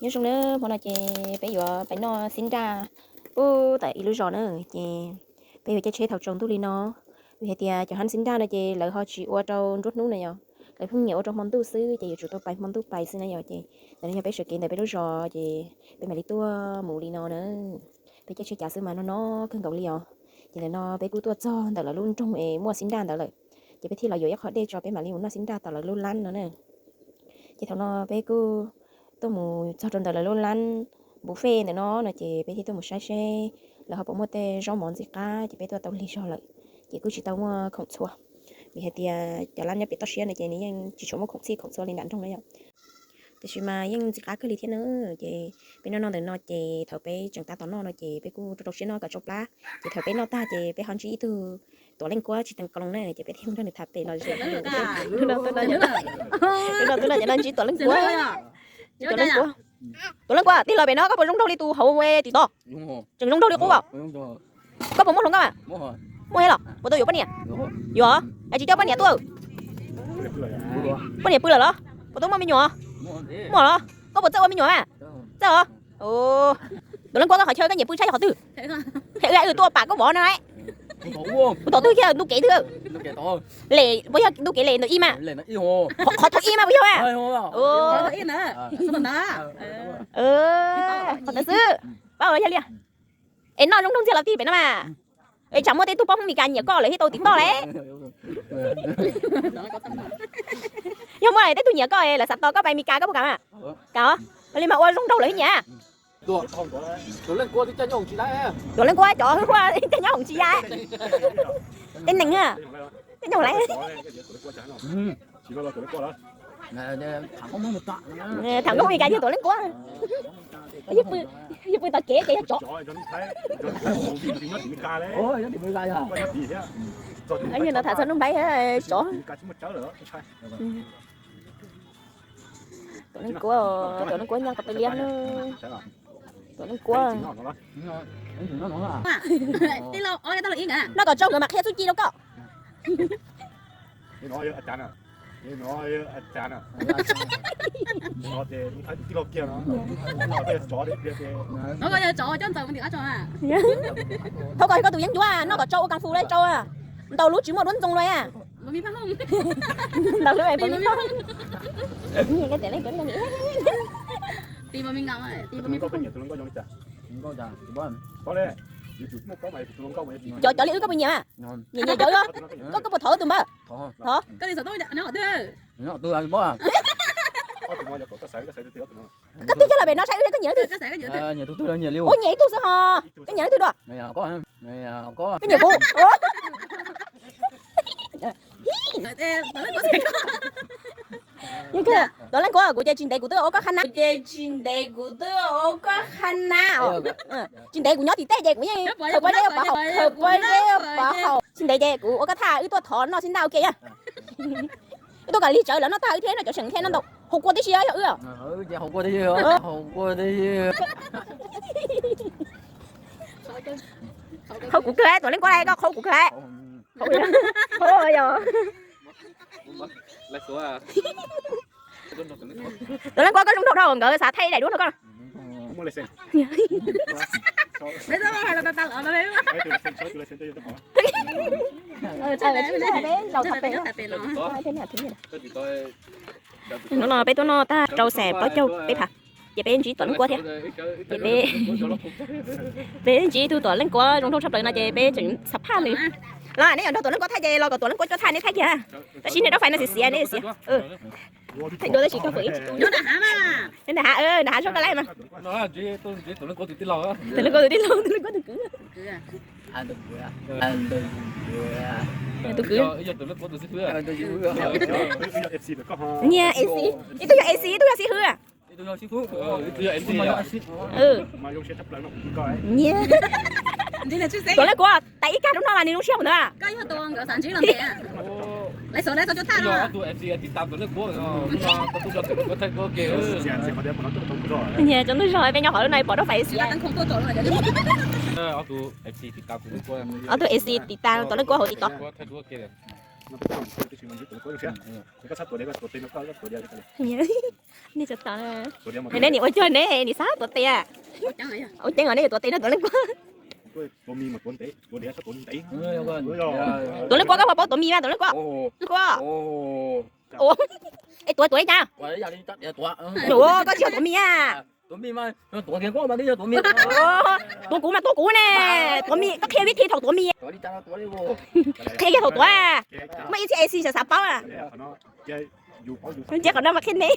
Nyob zoo nawb, hmo no ces peb yuav pais noj xib nraj pub tawm ib lub zos na, ces peb yuav caij tsheb thaum tsaus ntuj li no, vim hais tias cov hab xib nraj no ces lawv ho tsis ua rau nruab hnub na yom, lawv pheej nyiam ua rau hmo ntuj xwb, ces yuav tsum tau pais hmo ntuj pais xwb na yom. Ces ntawm no yog peb sawv kev ntawm peb lub zos, ces peb mam li tuaj mus li no na. Peb caij tsheb cav xwb mas no no kawg nkaus li os. Ces ntawm no peb kuj tuaj txog ntawm lawv lub nroog es muaj xib nraj ntawd lawm, ces peb thiaj los yuav ib qho dej tso peb mam li mus noj xib nraj tom lawv lub lab no na. Ces thaum no peb kuj tuaj mus txog rau ntawm lawv lub lab buffet ntawm no no ces peb thiaj tuaj mus saib seb lawv ho puas muaj tej zaub mov ntxim qab, ces peb tuaj tau lig zog lawm, ces kuj tsis tau muaj khoom txhua, vim hais tias cov lab nyob pem toj siab no ces nws yeej tsis tshua muaj khoom txhij khoom txhua li nram nroog na yom. Tiam sis mas yeej ntxim qab kawg li thiab na. Ces peb noj noj ntawm no ces thaum peb tseem tab tom noj no ces peb kuj rau rau siab noj kom tsau plab, ces thaum peb noj tag ces peb ho ntsib ib tug Tuam Leej Kuab tsis teem koos na, ces peb thiaj mus nrog nws tham pem los zem. Hnub no tuaj noj cov no ntsib Tuam Leej Kuab. Tuam Leej Kuab, Tuam Leej Kuab, tij laug pem no koj puas zoo nraug li tus hauv tim tod? Tseem zoo nraug li qub. Koj puas muaj hluas nkauj? Muaj thiab los? Puas tau yuav poj niam? Yuav. Es tsis coj poj niam tuaj? Poj niam pw lawm los? Puas tau muaj me nyuam? Muaj los? Koj puas txawj ua me nyuam mas? Txawj os. Tuam Leej Kuab, koj qhov chaw koj nyiam pw tshaj yog qhov twg? Wb wb tuaj pam koj vov no. Kuv tom twg kiag, ntu kev twg? Les puas yog ntu kev les ntawm ib mas? Qhov thaum ib mas puas yog mas? Qhov ntawd xwb. Paub yog li. Es noj zoo nraug ntxiag los tij pem no mas. Es tsam muaj tej tug poj Hmoob Meskas nyiam koj lawm thiaj tau tim toj lauj. Yog muaj tej tug nyiam koj lawv xav tos koj pais Meskas koj puas kam mas? Kam os. Li mas ua zoo nraug lawv thiaj nyiam. Tuam Leej Kuab cov hwj huaj caij nyob hoom tsis ya. Tej neeg, tej nyoog lawm. Tham nkauj Meskas yog Tuam Leej Kuab. Yog pw tom kev ces yog tsov. Yog no tham txog Nuj Nplaib tsov. Tuam Leej Kuab, Tuam Leej Kuab nyob qhov peb liab na. Tuam Leej Kuab. Noj kom tsau nkawd mam qhia txuj ci rau koj. Thov kom koj tus yeeb ncuab noj kom tsau ua kas fus li tsau. Ntaus lub tsis muaj duab ntxoo li. Ntaus lub cov, cov li wb koj puas nyiam mas? Nyiam nyiam cov wb. Koj, koj puas thov tus npawg? Thov. Koj twb coj los pem no saib wb, koj nyiam leej twg? Ua nyiam ib tug xwb ho. Koj nyiam leej twg dua? Koj nyiam kuv. Tuam Leej Kuab, kuv ces tsis ntev kuv twb ua koj qha na. Kuv ces tsis ntev kuv twb ua koj qha na. Tsis ntev kuv nyob tim tej ces kuv yeej khaws pob zeb ua pov haum, khaws pob zeb ua pov haum. Tsis ntev ces kuv ua koj thaj, wb tuaj thov noj xib ntaj ua ke na. Wb tuaj kom lig tsawv lawv noj tag wb thiaj noj cov seem thiaj noj ntau. Haus kua tib si yog wb. Qhau kuv kawg, Tuam Leej Kuab, koj qhau kuv kawg. Tuam Leej Kuab, koj zoo nraug dhau nkawd xav thaij daim duab rau koj. Hnub no peb tuaj noj tag rau xees plaub caug peb phav, ces peb ntsib Tuam Leej Kuab thiab. Ces peb, peb ntsib ib tug Tuam Leej Kuab zoo nraug tshaj plaws no ces peb tseem xav phaj nws. Los neb yuav nrog Tuam Leej Kuab thaij ces los kom Tuam Leej Kuab coj thaij neb thaij kiag. Tab sis nej rab fais no xiav xiav neb xiav. Thaij dua tab sis koj pom ib tsis tu. Nram hav, nram hav zog koj lawm mas. Tuam Leej Kuab tus tij laug, Tuam Leej Kuab tus tij laug, Tuam Leej Kuab tus kwv. Tus kwv. Nyias A C, ib tug yog A C, ib tug yog xib hwb. Nyias. Tuam Leej Kuab, tas ib kag rau no mas nws zoo siab mus ntawd. Nyias tsaus ntuj zog peb nyob qhov lub no pom rau fais xiav. Ob tug A C tiv tas Tuam Leej Kuab hauv TikTok. Nej tsis tau, nej nim ua cuag ne, nim xav tuav tes. Ua ceeb os, nej yuav tuav tes no tuav leej kuab. Tuav leej kuab, koj puas paub tuav mis mas tuav leej kuab? Leej kuab. Es tuav tuav li cas? Koj tsis yog tuav mis a? Tuav kuv mas tuav kuv ne. Tuav mis, koj qhia vib thi thaum tuav mis. Qhia kiag thaum tuav. Muaj ib txhia es xis xav xav paub. Ntsia qhov no mas qhia ne.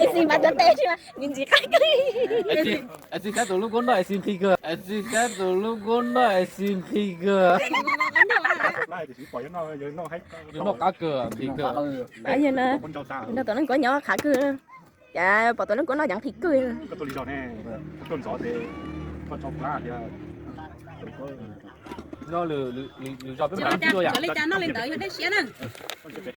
Es xis mas tuav tes tsis mas nws ntxim qab kawg. Es xis saib tus lub kub noj es xis nqhis kawg. Es xis saib tus lub kub noj es xis nqhis kawg. Noj qab kawg, nqhis kawg. Nrog tuav leej kuab nyob qab kawg. Cas pom tuav leej kuab noj cas nqhis kawg. Noj lwm zos peb mam li ntawd yog dej siab na.